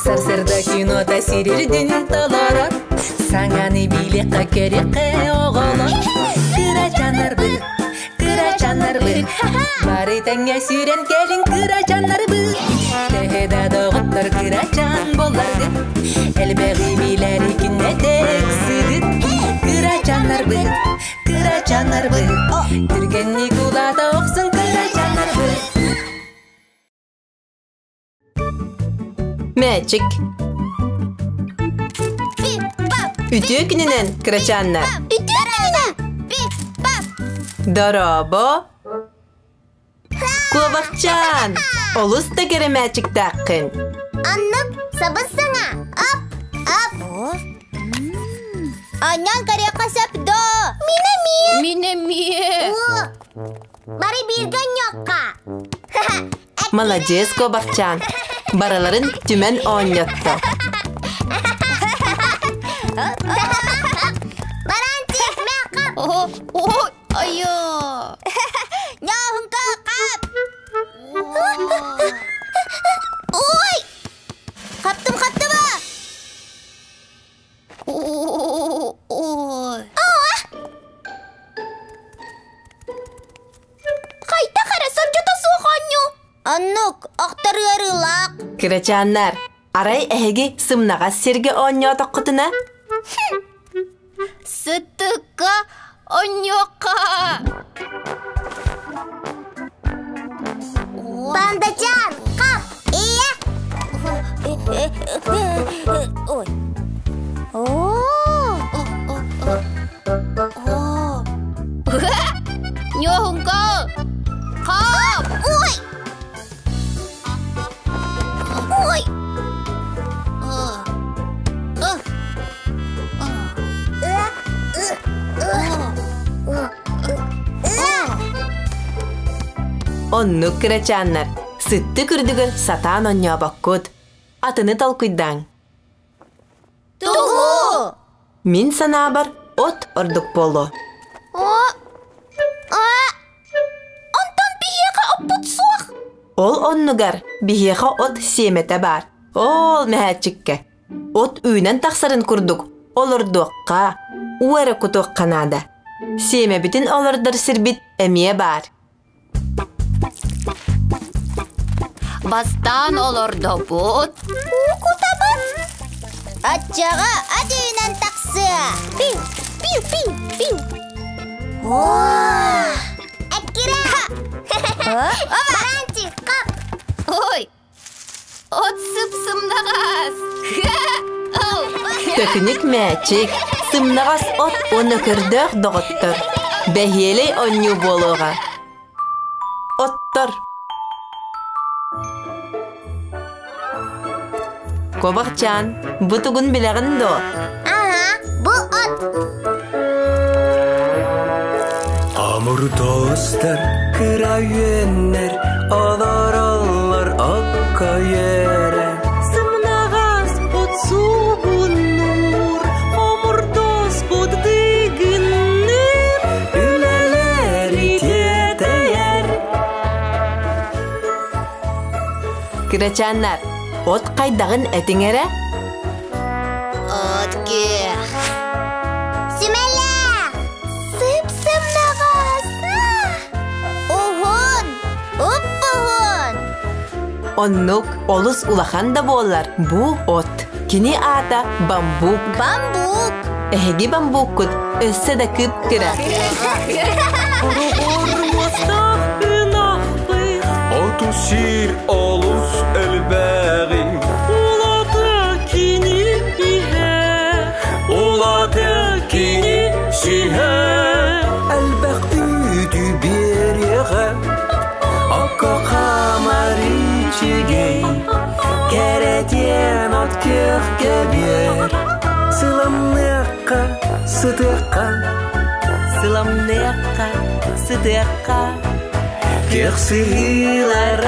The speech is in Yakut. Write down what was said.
Сарсыарда кинота сирирдин толорор, Саҥаны билиэххэ көрүөххэ оҕолор. Кырачааннарбыт, кырачааннарбыт, Бары тэҥҥэ сүүрэн кэлиҥ кырачааннарбыт. Төһө да доҕоттор кырачаан буолларгыт, Элбэҕи билэри күннэтэ ыксыгыт. Кырачааннарбыт, кырачааннарбыт, Түргэнник улаата охсун кырачааннарбыт. Мээчик. Үтүө күнүнэн, кырачааннар. Үтүө күнүнэн! Дорообо! Куобахчаан, олус да кэрэ мээчиктээххин. Аннык сабыс саҥа. Ап, ап. Анньан көрүөххэ сөп доо. Мин эмиэ. Мин эмиэ. Бары бииргэ онньуохха. Маладьыас куобахчаан, барыларын түмэн оонньотто. Баранчик, мякап! Ой, айа! Ньооһуҥка, хап! Ой! Хаптым, хаптым а! Ой! Хайдах эрэ сордьото суох оонньуу. Оннук, охтор ыарыылаах. Кырачааннар, арай эһиги сымнаҕас сиргэ оонньоотоххутуна? Сытыкка онньуохха! Пандачан, хап! Ия! Ой. О! Ньоһуҥка! Хап! Ой! Ой! Оннук кырачааннар, сыттык үрдүгэр сатаан онньообоккут. Атыны толкуйдааҥ. Тугу? Мин санаабар, от ордук буолуо. Онтон биһиэхэ оппут суох. Ол оннугар биһиэхэ от сиэмэтэ баар. Ол мэһээччиккэ. От үүнэн тахсарын курдук олордуохха, уу эрэ кутуохха наада. Сиэмэбитин олордор сирбит эмиэ баар. Бастаан олордобут. Уу кутабыт. Оччоҕо ат үүнэн тахсыа. Пиу, пиу, пиу, пиу. О! Эккирэ! Баранчик, хап! Ой, от сып-сымнаҕас. Төкүнүк мээчик, сымнаҕас от уонна көрдөөх доҕоттор. Бэһиэлэй оонньуу буолуоҕа. Оттор. Куобахчаан, бу тугун билэҕин дуо? Аһа, бу от. Амыр достар, кыра үөннэр, олороллор окко үөрэ. Сымнаҕас от суугуннуур, хомурдос от дыгынныыр, Үлэлэри тиэтэйэр. Кырачааннар, от хайдаҕын этиҥ эрэ? От күөх. Сүмэлээх! Сып-сымнаҕас! Уһун! Уп-уһун! Оннук олус улахан да буоллар, бу от. Кини аата бамбук. Бамбук! Эһиги бамбуккут өссө да кып-кыра. Оту сир олус элбэҕи Улата кини иһэ, Улата кини сиһэ Элбэх үүтү биэриэҕэ Окко хаамар ичигэй Кэрэтиэн от күөх кэбиэр Сыламныахха, сытыахха Сыламныахха, сытыахха Күөх сыһыылар